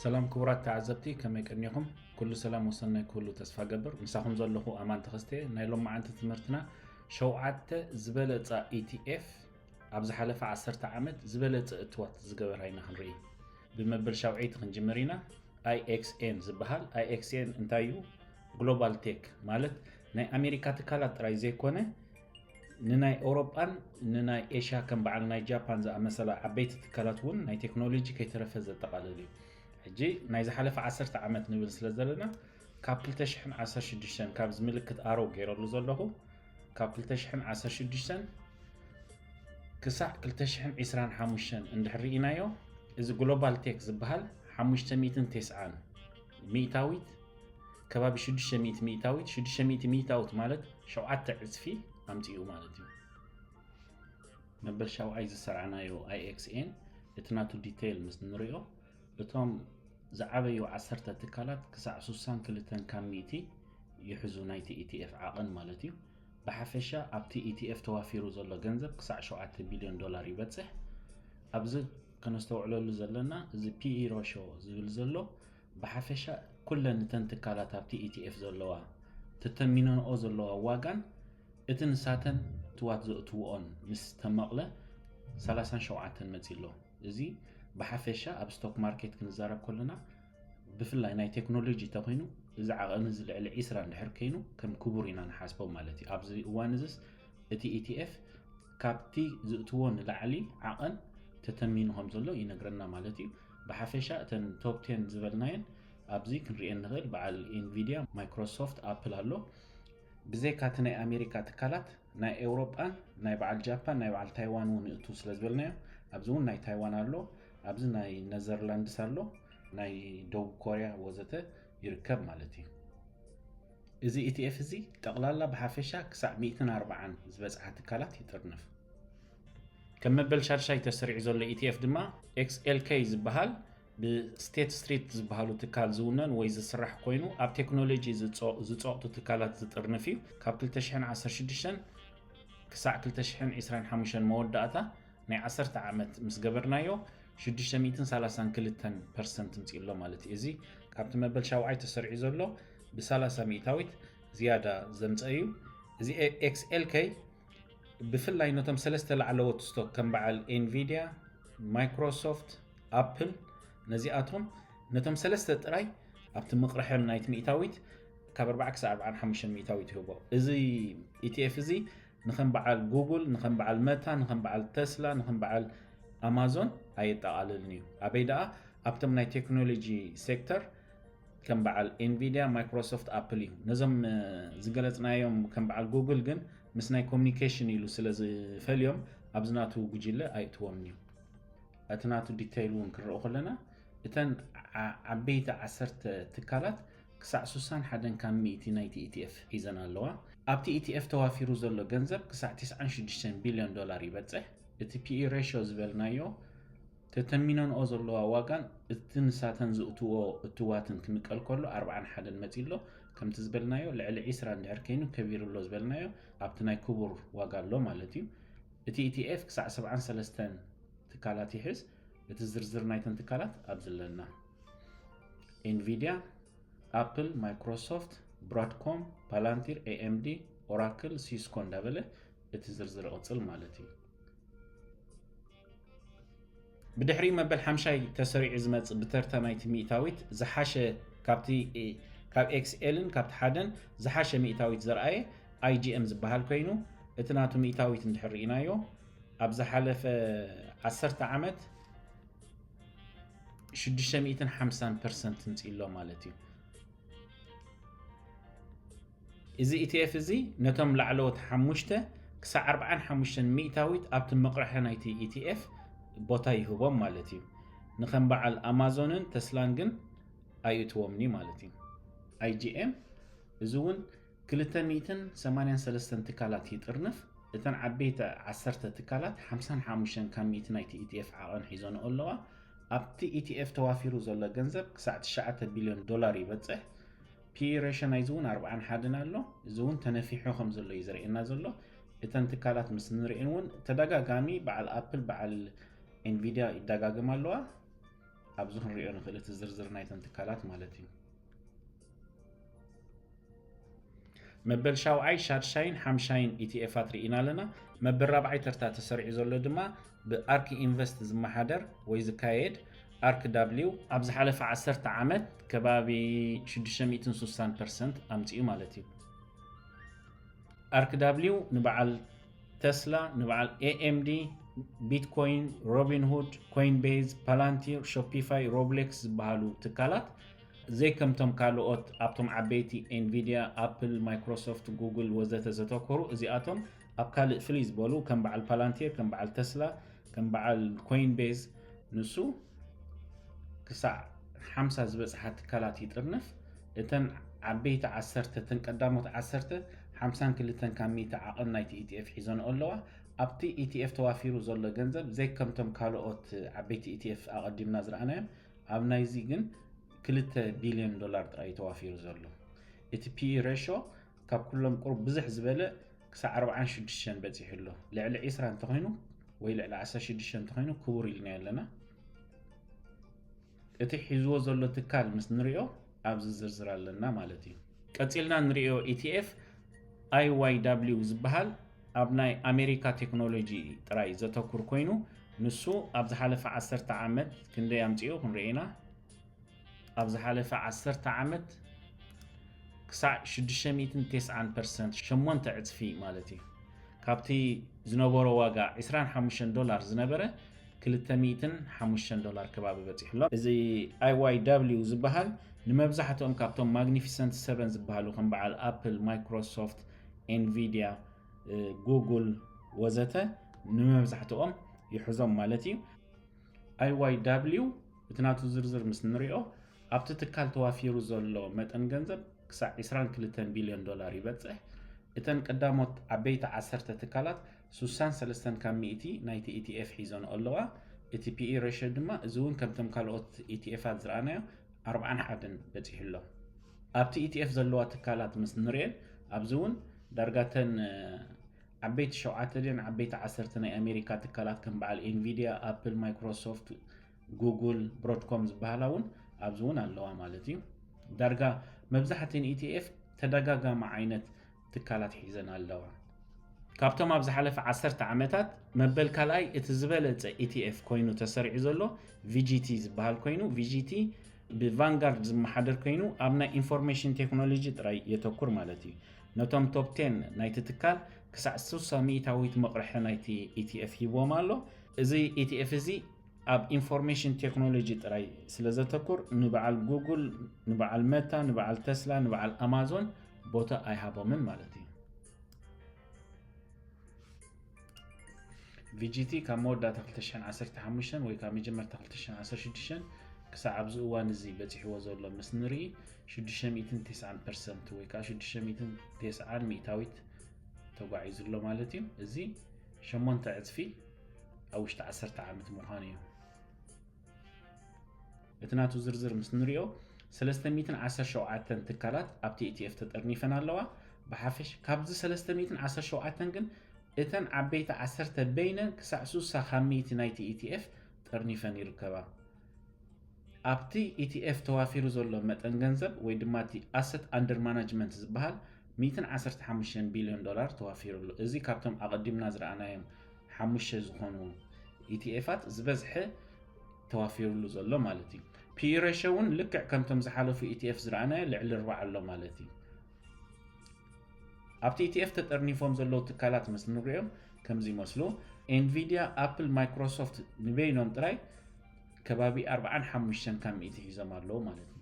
ሰላም ክቡራት ተዓዘብቲ፣ ከመይ ቀኒኹም? ኩሉ ሰላም ወሰናይ ክህሉ ተስፋ ገብር። ምሳኹም ዘለኹ ኣማን ተኸስተ። ናይ ሎማዓንቲ ትምህርትና ሸውዓተ ዝበለጻ ኢቲኤፍ ኣብ ዝሓለፈ ዓሰርተ ዓመት ዝበለጸ እትዋት ዝገበራ ኢና ክንርኢ። ብመበል ሻውዓይቲ ክንጅምር ኢና። ኣይኤክስኤን ዝበሃል። ኣይኤክስኤን እንታይ እዩ? ግሎባል ቴክ ማለት ናይ ኣሜሪካ ትካላት ጥራይ ዘይኮነ፣ ንናይ ኤውሮጳን ንናይ ኤሽያ ከም በዓል ናይ ጃፓን ዝኣመሰላ ዓበይቲ ትካላት እውን ናይ ቴክኖሎጂ ከይተረፈ ዘጠቓልል እዩ። ሕጂ ናይ ዝሓለፈ ዓሰርተ ዓመት ንብል ስለ ዘለና፣ ካብ ክልተ ሽሕን ዓሰርተ ሽዱሽተን፣ ካብዚ ምልክት ኣሮ ገይረሉ ዘለኹ፣ ካብ ክልተ ሽሕን ዓሰርተ ሽዱሽተን ክሳዕ ክልተ ሽሕን ዕስራን ሓሙሽተን እንድሕር ርኢናዮ፣ እዚ ግሎባል ቴክ ዝበሃል ሓሙሽተ ሚእትን ተስዓን ሚእታዊት፣ ከባቢ ሽዱሽተ ሚእቲ ሚእታዊት፣ ሽዱሽተ ሚእቲ ሚእታዊት ማለት ሸውዓተ ዕጽፊ ኣምጺኡ ማለት እዩ። መበል ሻውዓይ ዝሰርዓናዮ ኣይኤክስኤን፣ እቲ ናቱ ዲቴይል ምስ ንሪኦ፣ እቶም ዝዓበዩ ዓሰርተ ትካላት ክሳዕ ሱሳን ክልተን ካብ ሚእቲ ይሕዙ ናይቲ ኢቲኤፍ ዓቐን ማለት እዩ። ብሓፈሻ ኣብቲ ኢቲኤፍ ተዋፊሩ ዘሎ ገንዘብ ክሳዕ ሸውዓተ ቢልዮን ዶላር ይበጽሕ። ኣብዚ ከነስተውዕለሉ ዘለና፣ እዚ ፒኢ ሮሾ ዝብል ዘሎ፣ ብሓፈሻ ኩለን እተን ትካላት ኣብቲ ኢቲኤፍ ዘለዋ ተተሚነንኦ ዘለዋ ዋጋን እቲ ንሳተን ትዋት ዘእትውኦን ምስ ተመቕለ ሰላሳን ሸውዓተን መጺ ኣሎ። እዚ ብሓፈሻ ኣብ ስቶክ ማርኬት ክንዛረብ ከለና፣ ብፍላይ ናይ ቴክኖሎጂ ተኮይኑ፣ እዚ ዓቐን እዚ ልዕሊ ዕስራ እንድሕር ከይኑ ከም ክቡር ኢና ንሓስቦ ማለት እዩ። ኣብዚ እዋን እዚስ እቲ ኢቲኤፍ ካብቲ ዝእትዎ ንላዕሊ ዓቐን ተተሚኑ ከም ዘሎ ይነግረና ማለት እዩ። ብሓፈሻ እተን ቶፕ ቴን ዝበልናየን ኣብዚ ክንሪኤን ንኽእል። በዓል ኢንቪድያ፣ ማይክሮሶፍት፣ ኣፕል ኣሎ። ብዘይካ እቲ ናይ ኣሜሪካ ትካላት፣ ናይ ኤውሮጳን ናይ በዓል ጃፓን፣ ናይ በዓል ታይዋን እውን ይእቱ ስለ ዝበልናዮ፣ ኣብዚ እውን ናይ ታይዋን ኣሎ፣ ኣብዚ ናይ ነዘርላንድስ ኣሎ፣ ናይ ደቡብ ኮርያ ወዘተ ይርከብ ማለት እዩ። እዚ ኢቲኤፍ እዚ ጠቕላላ ብሓፈሻ ክሳዕ ሚእትን ኣርባዓን ዝበጽሓ ትካላት ይጥርንፍ። ከም መበል ሻድሻይ ተሰሪዑ ዘሎ ኢቲኤፍ ድማ ኤክስኤልኬ ዝበሃል፣ ብስቴት ስትሪት ዝበሃሉ ትካል ዝውነን ወይ ዝስራሕ ኮይኑ፣ ኣብ ቴክኖሎጂ ዝጾ-፣ ዝጸቕጡ ትካላት ዝጥርንፍ እዩ። ካብ ክልተ ሽሕን ዓሰርተ ሽዱሽተን ክሳዕ ክልተ ሽሕን ዕስራን ሓሙሽተን መወዳእታ ናይ ዓሰርተ ዓመት ምስ ገበርናዮ፣ ሽዱሽተ ሚእትን ሰላሳን ክልተን ፐርሰንት ምጽኡ ኣሎ ማለት እዩ። እዚ ካብቲ መበል ሻውዓይ ተሰሪዑ ዘሎ ብሰላሳ ሚእታዊት ዝያዳ ዘምጸ እዩ። እዚ ኤ-፣ ኤክስኤልኬ ብፍላይ ነቶም ሰለስተ ላዕለዎት ስቶክ ከም በዓል ኤንቪድያ፣ ማይክሮሶፍት፣ ኣፕል፣ ነዚኣቶም፣ ነቶም ሰለስተ ጥራይ ኣብቲ ምቕርሐም ናይቲ ሚእታዊት ካብ ኣርባዓ ክሳብ ኣርባዓን ሓሙሽተን ሚእታዊት ይህቦ። እዚ ኢቲኤፍ እዚ ንኸም በዓል ጉግል፣ ንኸም በዓል መታ፣ ንኸም በዓል ተስላ፣ ንኸም በዓል ኣማዞን ኣየጠቓልልን እዩ። ኣበይ ደኣ? ኣብቶም ናይ ቴክኖሎጂ ሴክተር ከም በዓል ኤንቪድያ፣ ማይክሮሶፍት፣ ኣፕል እዩ። ነዞም፣ እ፣ ዝገለጽናዮም ከም በዓል ጉግል ግን ምስ ናይ ኮሚኒኬሽን ኢሉ ስለ ዝፈልዮም ኣብዚ ናቱ ጉጅለ ኣይእትዎምን እዩ። እቲ ናቱ ዲተይል እውን ክንርኢ ከለና፣ እተን ዓ-፣ ዓበይቲ ዓሰርተ ትካላት ክሳዕ ሱሳን ሓደን ካብ ሚእቲ ናይቲ ኢቲኤፍ ሒዘን ኣለዋ። ኣብቲ ኢቲኤፍ ተዋፊሩ ዘሎ ገንዘብ ክሳዕ ተስዓን ሽዱሽተን ቢልዮን ዶላር ይበጽሕ። እቲ ፒኢ ሬሽዮ ዝበልናዮ፣ ተተሚነንኦ ዘለዋ ዋጋን እቲ ንሳተን ዝእትዎ እትዋትን ክምቀል ከሎ ኣርባዓን ሓደን መጺ ኣሎ። ከምቲ ዝበልናዮ፣ ልዕሊ ዕስራ እንድሕር ከይኑ ከቢሩ ኣሎ ዝበልናዮ ኣብቲ ናይ ክቡር ዋጋ ኣሎ ማለት እዩ። እቲ ኢቲኤፍ ክሳዕ ሰብዓን ሰለስተን ትካላት ይሕዝ። እቲ ዝርዝር ናይተን ትካላት ኣብዚ ኣለና። ኤንቪድያ፣ ኣፕል፣ ማይክሮሶፍት፣ ብሮድኮም፣ ፓላንቲር፣ ኤኤምዲ፣ ኦራክል፣ ሲስኮ እንዳበለ እቲ ዝርዝር ይቕጽል ማለት እዩ። ብድሕሪ መበል ሓምሻይ ተሰሪዑ ዝመጽእ ብተርታ ናይቲ ሚእታዊት ዝሓሸ፣ ካብቲ፣ ካብ ኤክስኤልን ካብቲ ሓደን ዝሓሸ ሚእታዊት ዘርኣየ ኣይጂኤም ዝበሃል ኮይኑ፣ እቲ ናቱ ሚእታዊት እንድሕር ርኢናዮ፣ ኣብ ዝሓለፈ ዓሰርተ ዓመት ሽዱሽተ ሚእትን ሓምሳን ፐርሰንት ምጽኡ ኣሎ ማለት እዩ። እዚ ኢቲኤፍ እዚ ነቶም ላዕለዎት ሓሙሽተ ክሳዕ ኣርባዓን ሓሙሽተን ሚእታዊት ኣብቲ መቕርሐ ናይቲ ኢቲኤፍ ቦታ ይህቦም ማለት እዩ። ንኸም በዓል ኣማዞንን ተስላን ግን ኣይእትዎምን እዩ ማለት እዩ። ኣይጂኤም እዚ እውን ክልተ ሚእትን ሰማንያን ሰለስተን ትካላት ይጥርንፍ። እተን ዓበይቲ ዓሰርተ ትካላት ሓምሳን ሓሙሽተን ካብ ሚእቲ ናይቲ ኢቲኤፍ ዓቐን ሒዞንኦ ኣለዋ። ኣብቲ ኢቲኤፍ ተዋፊሩ ዘሎ ገንዘብ ክሳዕ ትሽዓተ ቢልዮን ዶላር ይበጽሕ። ፒኢ ሬሽዮ ናይዚ እውን ኣርባዓን ሓደን ኣሎ። እዚ እውን ተነፊሑ ከም ዘሎ እዩ ዘርእየና ዘሎ። እተን ትካላት ምስ ንርእየን እውን ተደጋጋሚ በዓል ኣፕል፣ በዓል ኤንቪድያ ይደጋገማ ኣለዋ። ኣብዚ ክንሪኦ ንኽእል እቲ ዝርዝር ናይተን ትካላት ማለት እዩ። መበል ሻውዓይ፣ ሻድሻይን ሓምሻይን ኢቲኤፋት ርኢና ኣለና። መበል ራብዓይ ተርታ ተሰሪዑ ዘሎ ድማ ብኣርክ ኢንቨስት ዝመሓደር ወይ ዝካየድ ኣርክ ዳብሊው ኣብ ዝሓለፈ ዓሰርተ ዓመት ከባቢ ሽዱሽተ ሚእትን ስሳን ፐርሰንት ኣምፂኡ ማለት እዩ። ኣርክ ዳብሊው ንበዓል ተስላ፣ ንበዓል ኤኤምዲ፣ ቢትኮይን፣ ሮቢንሁድ፣ ኮይንቤዝ፣ ፓላንቲር፣ ሾፒፋይ፣ ሮብሌክስ ዝበሃሉ ትካላት ዘይከምቶም ካልኦት ኣብቶም ዓበይቲ ኤንቪድያ፣ ኣፕል፣ ማይክሮሶፍት፣ ጉግል ወዘተ ዘተኮሩ፣ እዚኣቶም ኣብ ካልእ ፍልይ ዝበሉ ከም በዓል ፓላንቲር፣ ከም በዓል ተስላ፣ ከም በዓል ኮይንቤዝ ንሱ ክሳዕ ሓምሳ ዝበጽሓ ትካላት ይጥርንፍ። እተን ዓበይቲ ዓሰርተ፣ እተን ቀዳሞት ዓሰርተ፣ ሓምሳን ክልተን ካብ ሚእቲ ዓቐን ናይቲ ኢቲኤፍ ሒዘንኦ ኣለዋ። ኣብቲ ኢቲኤፍ ተዋፊሩ ዘሎ ገንዘብ ዘይከምቶም ካልኦት ዓበይቲ ኢቲኤፍ ኣቐዲምና ዝረኣናዮም ኣብ ናይዚ ግን ክልተ ቢልዮን ዶላር ጥራይ ተዋፊሩ ዘሎ። እቲ ፒኢ ሬሾ ካብ ኩሎም ቁሩብ ብዝሕ ዝበለ ክሳዕ ኣርባዓን ሽዱሽተን በጺሑ ኣሎ። ልዕሊ ዒስራ እንተኾይኑ ወይ ልዕሊ ዓሰርተ ሽዱሽተ እንተኾይኑ ክቡር ኢልናዮ ኣለና። እቲ ሒዝዎ ዘሎ ትካል ምስ ንሪኦ ኣብዚ ዝርዝር ኣለና ማለት እዩ። ቀጺልና ንሪኦ ኢቲኤፍ ኣይዋይ ዳብሊው ዝበሃል ኣብ ናይ ኣሜሪካ ቴክኖሎጂ ጥራይ ዘተኩር ኮይኑ ንሱ ኣብ ዝሓለፈ ዓሰርተ ዓመት ክንደይ ኣምፂኡ ክንርኢ ኢና። ኣብ ዝሓለፈ ዓሰርተ ዓመት ክሳዕ ሽዱሽተ ሚእትን ተስዓን ፐርሰንት፣ ሸሞንተ ዕፅፊ ማለት እዩ። ካብቲ ዝነበሮ ዋጋ ዕስራን ሓሙሽተን ዶላር ዝነበረ ክልተ ሚእትን ሓሙሽተን ዶላር ከባቢ በፂሑ ኣሎ። እዚ ኣይዋይ ዳብሊው ዝበሃል ንመብዛሕትኦም ካብቶም ማግኒፊሰንት ሰቨን ዝበሃሉ ከም በዓል ኣፕል፣ ማይክሮሶፍት፣ ኤንቪድያ፣ ጉግል ወዘተ ንመብዛሕትኦም ይሕዞም ማለት እዩ። ኣይዋይ ዳብሊው እቲ ናቱ ዝርዝር ምስ ንሪኦ ኣብቲ ትካል ተዋፊሩ ዘሎ መጠን ገንዘብ ክሳዕ ዕስራን ክልተን ቢልዮን ዶላር ይበጽሕ። እተን ቀዳሞት ዓበይቲ ዓሰርተ ትካላት ስሳን ሰለስተን ካብ ሚእቲ ናይቲ ኢቲኤፍ ሒዘንኦ ኣለዋ። እቲ ፒኢ ሬሾ ድማ እዚ እውን ከምቶም ካልኦት ኢቲኤፋት ዝረኣናዮ ኣርባዓን ሓደን በጺሑ ኣሎ። ኣብቲ ኢቲኤፍ ዘለዋ ትካላት ምስ ንሪኤን ኣብዚ እውን ዳርጋተን ዓበይቲ ሸውዓተ ድን ዓበይቲ ዓሰርተ ናይ ኣሜሪካ ትካላት ከም በዓል ኤንቪድያ፣ ኣፕል፣ ማይክሮሶፍት፣ ጉግል፣ ብሮድኮም ዝበሃላ እውን ኣብዚ እውን ኣለዋ ማለት እዩ። ዳርጋ መብዛሕትእን ኢቲኤፍ ተደጋጋሚ ዓይነት ትካላት ሒዘን ኣለዋ። ካብቶም ኣብ ዝሓለፈ ዓሰርተ ዓመታት መበል ካልኣይ እቲ ዝበለጸ ኢቲኤፍ ኮይኑ ተሰሪዑ ዘሎ ቪጂቲ ዝበሃል ኮይኑ ቪጂቲ ብቫንጋርድ ዝመሓደር ኮይኑ ኣብ ናይ ኢንፎርሜሽን ቴክኖሎጂ ጥራይ የተኩር ማለት እዩ። ነቶም ቶፕ ቴን ናይቲ ትካል ክሳዕ ስሳ ሚእታዊት መቕርሒ ናይቲ ኢቲኤፍ ሂብዎም ኣሎ። እዚ ኢቲኤፍ እዚ ኣብ ኢንፎርሜሽን ቴክኖሎጂ ጥራይ ስለ ዘተኩር ንበዓል ጉግል፣ ንበዓል መታ፣ ንበዓል ተስላ፣ ንበዓል ኣማዞን ቦታ ኣይሃቦምን ማለት እዩ። ቪጂቲ ካብ መወዳእታ ክልተ ሽሕን ዓሰርተ ሓሙሽተን ወይ ካብ መጀመርታ ክልተ ሽሕን ዓሰርተ ሽዱሽተን ክሳዕ ኣብዚ እዋን እዚ በፂሕዎ ዘሎ ምስ ንርኢ ሽዱሽተ ሚእትን ተስዓን ፐርሰንት ወይ ከዓ ሽዱሽተ ሚእትን ተስዓን ሚእታዊት ተጓዒዙ ኣሎ ማለት እዩ። እዚ ሸሞንተ ዕፅፊ ኣብ ውሽጢ ዓሰርተ ዓመት ምዃኑ እዩ። እቲ ናቱ ዝርዝር ምስ ንሪኦ ሰለስተ ሚእትን ዓሰርተ ሸውዓተን ትካላት ኣብቲ ኢቲኤፍ ተጠርኒፈን ኣለዋ። ብሓፈሽ ካብዚ ሰለስተ ሚእትን ዓሰርተ ሸውዓተን ግን እተን ዓበይቲ ዓሰርተ በይነን ክሳዕ ስሳ ካብ ሚእቲ ናይቲ ኢቲኤፍ ጠርኒፈን ይርከባ። ኣብቲ ኢቲኤፍ ተዋፊሩ ዘሎ መጠን ገንዘብ ወይ ድማ እቲ ኣሰት ኣንደር ማናጅመንት ዝበሃል ሚእትን ዓሰርተ ሓሙሽተን ቢልዮን ዶላር ተዋፊሩ ኣሎ። እዚ ካብቶም ኣቐዲምና ዝረኣናዮም ሓሙሽተ ዝኾኑ ኢቲኤፋት ዝበዝሐ ተዋፊሩሉ ዘሎ ማለት እዩ። ፒኢ ሬሾ እውን ልክዕ ከምቶም ዝሓለፉ ኢቲኤፍ ዝረኣናዮ ልዕሊ ኣርባዓ ኣሎ ማለት እዩ። ኣብቲ ኢቲኤፍ ተጠርኒፎም ዘለዉ ትካላት ምስ ንሪኦም ከምዚ ይመስሉ። ኤንቪድያ፣ ኣፕል፣ ማይክሮሶፍት ንበይኖም ጥራይ ከባቢ ኣርባዓን ሓሙሽተን ካብ ሚእቲ ሒዞም ኣለዉ ማለት እዩ።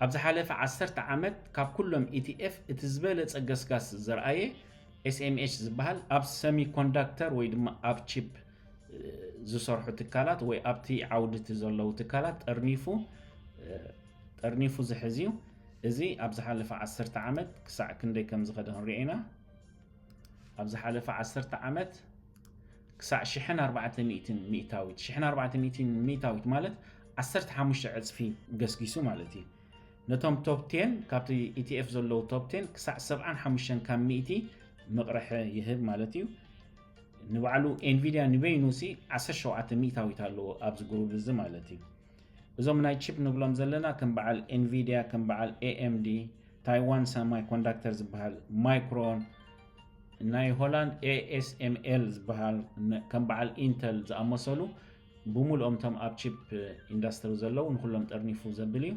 ኣብ ዝሓለፈ ዓሰርተ ዓመት ካብ ኩሎም ኢቲኤፍ እቲ ዝበለጸ ገስጋስ ዘርኣየ ኤስኤምኤች ዝበሃል ኣብ ሰሚኮንዳክተር ወይ ድማ ኣብ ቺፕ ዝሰርሑ ትካላት ወይ ኣብቲ ዓውድቲ ዘለዉ ትካላት ጠርኒፉ ጠርኒፉ ዝሕዝ እዩ። እዚ ኣብ ዝሓለፈ ዓሰርተ ዓመት ክሳዕ ክንደይ ከም ዝኸደ ክንሪኦ ኢና። ኣብ ዝሓለፈ ዓሰርተ ዓመት ክሳዕ ሽሕን ኣርባዕተ ሚእትን ሚእታዊት፣ ሽሕን ኣርባዕተ ሚእትን ሚእታዊት ማለት ዓሰርተ ሓሙሽተ ዕጽፊ ገስጊሱ ማለት እዩ። ነቶም ቶፕ ቴን ካብቲ ኢቲኤፍ ዘለዉ ቶፕ ቴን ክሳዕ ሰብዓን ሓሙሽተን ካብ ሚእቲ ምቕርሐ ይህብ ማለት እዩ። ንባዕሉ ኤንቪድያ ንበይኑ ሲ ዓሰርተ ሸውዓተ ሚእታዊት ኣለዎ ኣብዚ ግሩብ እዚ ማለት እዩ። እዞም ናይ ቺፕ ንብሎም ዘለና ከም በዓል ኤንቪድያ፣ ከም በዓል ኤኤምዲ፣ ታይዋን ሰማይ ኮንዳክተር ዝበሃል፣ ማይክሮን፣ ናይ ሆላንድ ኤኤስኤምኤል ዝበሃል፣ ከም በዓል ኢንተል ዝኣመሰሉ ብምልኦም እቶም ኣብ ቺፕ ኢንዳስትሪ ዘለዉ ንኩሎም ጠርኒፉ ዘብል እዩ።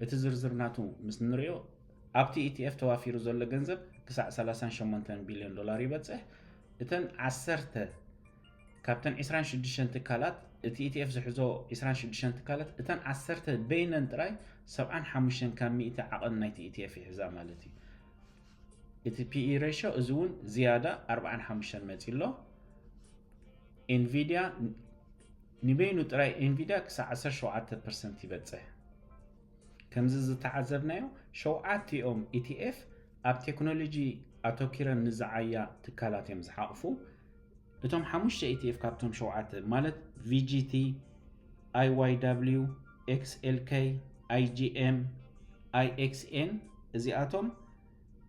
እቲ ዝርዝር ናቱ ምስ ንሪኦ ኣብቲ ኢቲኤፍ ተዋፊሩ ዘሎ ገንዘብ ክሳዕ ሰላሳን ሸሞንተን ቢልዮን ዶላር ይበፅሕ። እተን ዓሰርተ ካብተን ዕስራን ሽዱሽተን ትካላት እቲ ኢቲኤፍ ዝሕዞ ዕስራን ሽዱሽተን ትካላት እተን ዓሰርተ በይነን ጥራይ ሰብዓን ሓሙሽተን ካብ ሚእቲ ዓቐን ናይቲ ኢቲኤፍ ይሕዛ ማለት እዩ። እቲ ፒኢ ሬሽዮ እዚ እውን ዝያዳ ኣርባዓን ሓሙሽተን መፂ ኣሎ። ኤንቪድያ ንበይኑ ጥራይ ኤንቪድያ ክሳዕ ዓሰርተ ሸውዓተ ፐርሰንት ይበፅሕ። ከምዚ ዝተዓዘብናዮ ሸውዓቲኦም ኢቲኤፍ ኣብ ቴክኖሎጂ ኣተኪረን ንዝዓያ ትካላት እዮም ዝሓቕፉ። እቶም ሓሙሽተ ኢቲኤፍ ካብቶም ሸውዓተ ማለት ቪጂቲ፣ ኣይዋይዳብሊው፣ ኤክስኤልኬ፣ ኣይጂኤም፣ ኣይኤክስኤን እዚኣቶም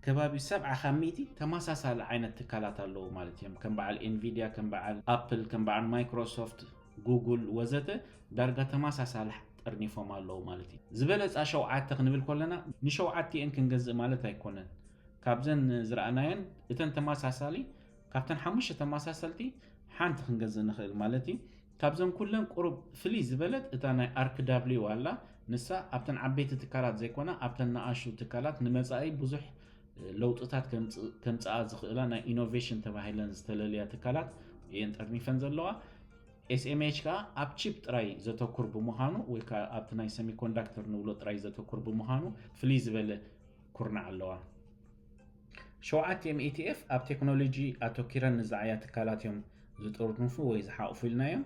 ከባቢ ሰብዓ ካብ ሚእቲ ተመሳሳሊ ዓይነት ትካላት ኣለዉ ማለት እዮም። ከም በዓል ኤንቪድያ፣ ከም በዓል ኣፕል፣ ከም በዓል ማይክሮሶፍት፣ ጉግል ወዘተ ዳርጋ ተመሳሳሊ ጠርኒፎም ኣለዉ ማለት እዩ። ዝበለፃ ሸውዓተ ክንብል ከለና ንሸውዓቲኤን ክንገዝእ ማለት ኣይኮነን። ካብዘን ዝረኣናየን እተን ተመሳሳሊ ካብተን ሓሙሽተ ተመሳሰልቲ ሓንቲ ክንገዝእ ንኽእል ማለት እዩ። ካብዘን ኩለን ቁሩብ ፍልይ ዝበለት እታ ናይ ኣርክ ዳብሊው ኣላ። ንሳ ኣብተን ዓበይቲ ትካላት ዘይኮና ኣብተን ንኣሹ ትካላት ንመጻኢ ብዙሕ ለውጥታት ከምጽ- ከምጽኣ ዝኽእላ ናይ ኢኖቬሽን ተባሂለን ዝተለልያ ትካላት እየን ጠርኒፈን ዘለዋ። ኤስኤምኤች ከዓ ኣብ ቺፕ ጥራይ ዘተኩር ብምዃኑ ወይ ከዓ ኣብቲ ናይ ሰሚኮንዳክተር ንብሎ ጥራይ ዘተኩር ብምዃኑ ፍልይ ዝበለ ኩርናዕ ኣለዋ። ሸውዓቲኦም ኢቲኤፍ ኣብ ቴክኖሎጂ ኣተኪረን ንዝዓያ ትካላት እዮም ዝጥርንፉ ወይ ዝሓቕፉ ኢልናዮም።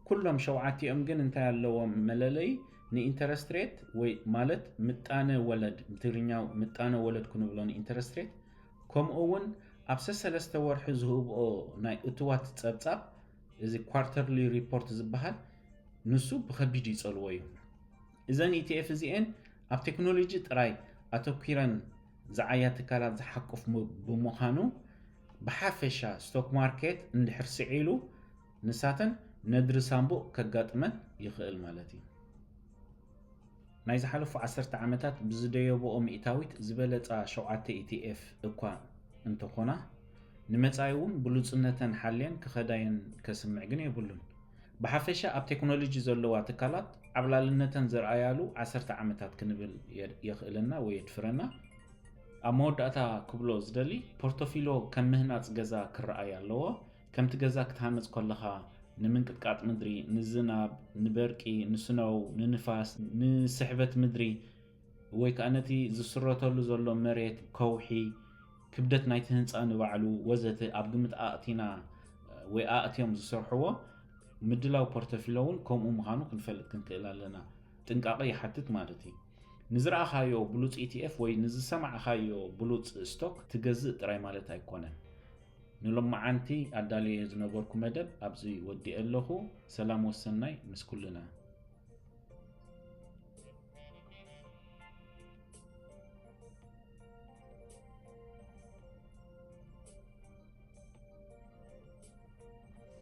ኩሎም ሸውዓቲኦም ግን እንታይ ኣለዎም መለለይ? ንኢንተረስት ሬት ወይ ማለት ምጣነ ወለድ፣ ብትግርኛ ምጣነ ወለድ ክንብሎ ንኢንተረስት ሬት፣ ከምኡ እውን ኣብ ሰሰለስተ ወርሒ ዝህብኦ ናይ እትዋት ጸብጻብ፣ እዚ ኳርተርሊ ሪፖርት ዝበሃል፣ ንሱ ብኸቢድ ይጸልዎ እዩ። እዘን ኢቲኤፍ እዚኤን ኣብ ቴክኖሎጂ ጥራይ ኣተኪረን ዝዓያ ትካላት ዝሓቁፍ ም- ብምዃኑ ብሓፈሻ ስቶክ ማርኬት እንድሕር ስዒሉ ንሳተን ነድሪ ሳንቡእ ከጋጥመን ይኽእል ማለት እዩ። ናይ ዝሓለፉ ዓሰርተ ዓመታት ብዝደየበኦ ሚእታዊት ዝበለፃ ሸውዓተ ኢቲኤፍ እኳ እንተኾና ንመጻኢ እውን ብሉጽነተን ሓልየን ክኸዳየን ከስምዕ ግን የብሉን። ብሓፈሻ ኣብ ቴክኖሎጂ ዘለዋ ትካላት ዓብላልነተን ዘርኣያሉ ዓሰርተ ዓመታት ክንብል የ- የኽእለና ወይ የድፍረና። ኣብ መወዳእታ ክብሎ ዝደሊ ፖርቶፊሎ ከም ምህናጽ ገዛ ክረኣይ ኣለዎ። ከምቲ ገዛ ክትሃንጽ ከለኻ ንምንቅጥቃጥ ምድሪ፣ ንዝናብ፣ ንበርቂ፣ ንስነው፣ ንንፋስ፣ ንስሕበት ምድሪ ወይ ከዓ ነቲ ዝስረተሉ ዘሎ መሬት፣ ከውሒ፣ ክብደት ናይቲ ህንፃ ንባዕሉ ወዘተ ኣብ ግምት ኣእቲና ወይ ኣእትዮም ዝሰርሕዎ ምድላው ፖርቶፊሎ እውን ከምኡ ምዃኑ ክንፈልጥ ክንክእል ኣለና። ጥንቃቐ ይሓትት ማለት እዩ። ንዝረኣኻዮ ብሉፅ ኢቲኤፍ ወይ ንዝሰማዕኻዮ ብሉፅ ስቶክ ትገዝእ ጥራይ ማለት ኣይኮነን። ንሎማዓንቲ ኣዳልየ ዝነበርኩ መደብ ኣብዚ ወዲኤ ኣለኹ። ሰላም ወሰናይ ምስ ኩልና።